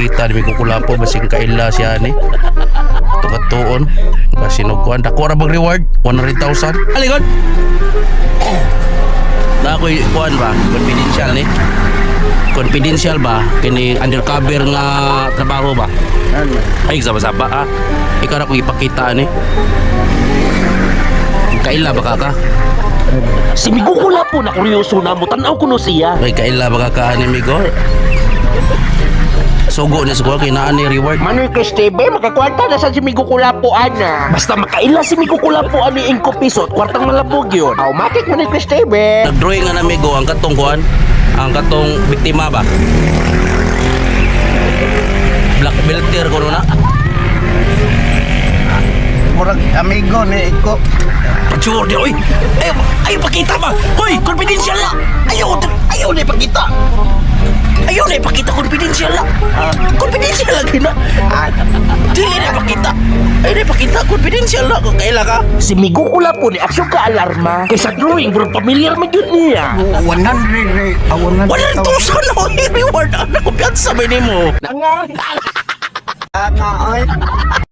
ipakita ni Migo Kulapo basing kaila siya ni. Tukatuon. Basin og kuan, dako ra bang reward? 100,000. Alikod. Na ako'y kuan ba? Confidential ni. Confidential ba? Kini undercover nga trabaho ba? Ay, saba-saba ah. Ikaw na kung ipakita ni. Kaila ba ka ka? Si Migo Kulapo na kuryoso na mo tan-aw kuno siya. Ay, kaila ba ka ka ni Migo? Sugo ni sugo kay naa ni reward. Manoy Chris TV, makakwarta na sa si Migo Kulapo ana. Basta makaila si Migo Kulapo ani ingko piso, kwartang malabog yun. Automatic, Manoy Chris TV. Nag-drawing nga na Migo ang katong kuan, ang katong biktima ba? Black belter ko na. Murag amigo ni Iko. Sure di oy. Ay, ay pakita ba? Hoy, confidential na. Ayaw, ayaw na ipakita. Ayaw na ipakita, confidential na. Confidential lagi na. Dili na ipakita. Ayaw na ipakita, confidential na. Kung kaila ka. Si Migo Kulapo ni aksyon ka alarma. Kay sa drawing, bro, pamilyar man yun niya. 100 ni ah, 100. Walang tusan na reward. Ano, kumpiyansa ba nimo? Nga ay.